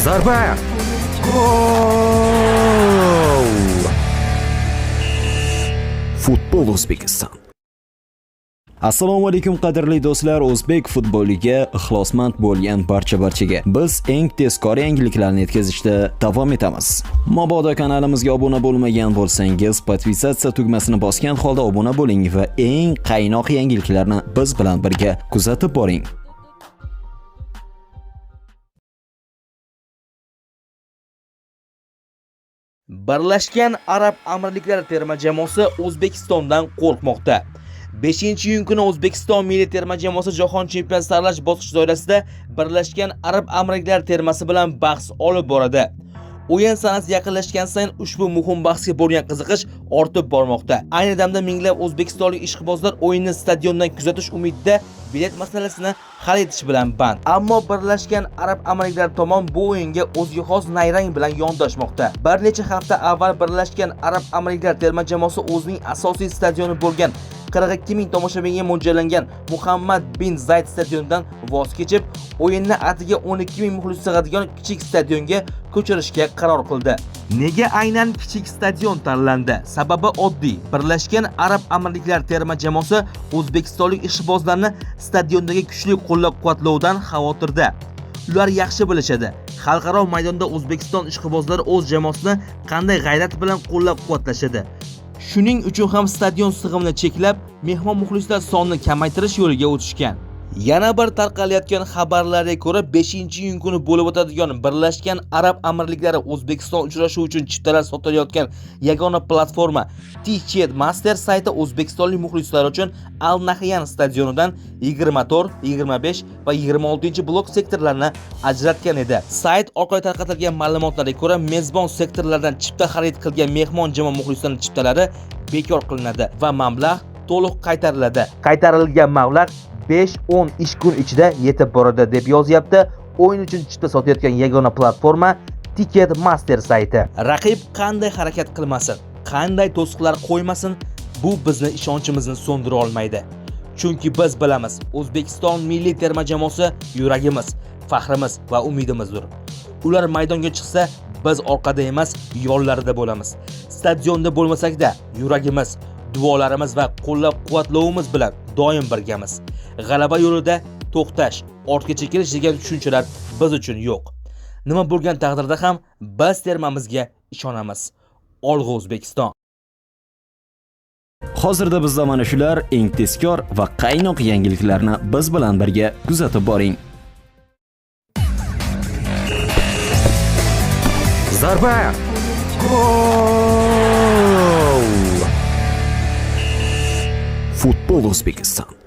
Zarba! Gol! Futbol O'zbekiston. Assalomu alaykum, qadrli do'stlar, o'zbek futboliga ixlosmand bo'lgan barcha-barchaga. Biz eng tezkor yangiliklarni yetkazishda davom etamiz. Mabodo kanalimizga obuna bo'lmagan bo'lsangiz, подписаться tugmasini bosgan holda obuna bo'ling va eng qaynoq yangiliklarni biz bilan birga kuzatib boring. Birlashgan Arab Amirliklari terma jamoasi O'zbekistondan qo'rqmoqda. 5-iyun kuni O'zbekiston milliy terma jamoasi Jahon chempionati saralash bosqichi doirasida Birlashgan Arab Amirliklari termasi bilan bahs olib boradi. O'yin sanasi yaqinlashgan sayin ushbu muhim bahsga bo'lgan qiziqish ortib bormoqda. Ayni damda minglab o'zbekistonlik ishqibozlar o'yinni stadiondan kuzatish umidida bilet masalasini hal etish bilan band. Ammo Birlashgan Arab Amirliklari tomon bu o'yinga o'ziga xos nayrang bilan yondashmoqda. Bir necha hafta avval Birlashgan Arab Amirliklari terma jamoasi o'zining asosiy stadioni bo'lgan 42 ming tomoshabinga mo'ljallangan Muhammad bin Zayd stadionidan voz kechib, o'yinni atiga 12 ming muxlis sig'adigan kichik stadionga ko'chirishga qaror qildi. Nega aynan kichik stadion tanlandi? Sababi oddiy. Birlashgan Arab Amirliklari terma jamoasi o'zbekistonlik ishqibozlarni stadiondagi kuchli qo'llab-quvvatlovdan xavotirda. Ular yaxshi bilishadi, xalqaro maydonda O'zbekiston ishqibozlari o'z jamoasini qanday g'ayrat bilan qo'llab-quvvatlashadi. Shuning uchun ham stadion sig'imini cheklab, mehmon muxlislar sonini kamaytirish yo'liga o'tishgan. Yana bir tarqalayotgan xabarlarga ko'ra, 5-iyun kuni bo'lib o'tadigan Birlashgan Arab Amirliklari O'zbekiston uchrashuvi uchun chiptalar sotilayotgan yagona platforma Ticketmaster sayti o'zbekistonlik muxlislar uchun Al Nahyan stadionidan 24, 25 va 26-blok sektorlarini ajratgan edi. Sayt orqali tarqatilgan ma'lumotlarga ko'ra, mezbon sektorlardan chipta xarid qilgan mehmon jamoa muxlislarining chiptalari bekor qilinadi va mablag' to'liq qaytariladi. Qaytarilgan mablag' 5-10 ish kun ichida yetib boradi, deb yozyapti o'yin uchun chipta sotayotgan yagona platforma Ticketmaster sayti. Raqib qanday harakat qilmasin, qanday to'siqlar qo'ymasin, bu bizni ishonchimizni so'ndira olmaydi. Chunki biz bilamiz, O'zbekiston milliy terma jamoasi yuragimiz, faxrimiz va umidimizdir. Ular maydonga chiqsa, biz orqada emas, yonlarida bo'lamiz. Stadionda bo'lmasak-da, yuragimiz, duolarimiz va qo'llab-quvvatlovimiz bilan doim birgamiz. G'alaba yo'lida to'xtash, ortga chekinish degan tushunchalar biz uchun yo'q. Nima bo'lgan taqdirda ham biz termamizga ishonamiz. Olg'a, O'zbekiston! Hozirda bizda mana shular eng tezkor va qaynoq yangiliklarni biz bilan birga kuzatib boring. Zarba! Gol! Futbol O'zbekiston.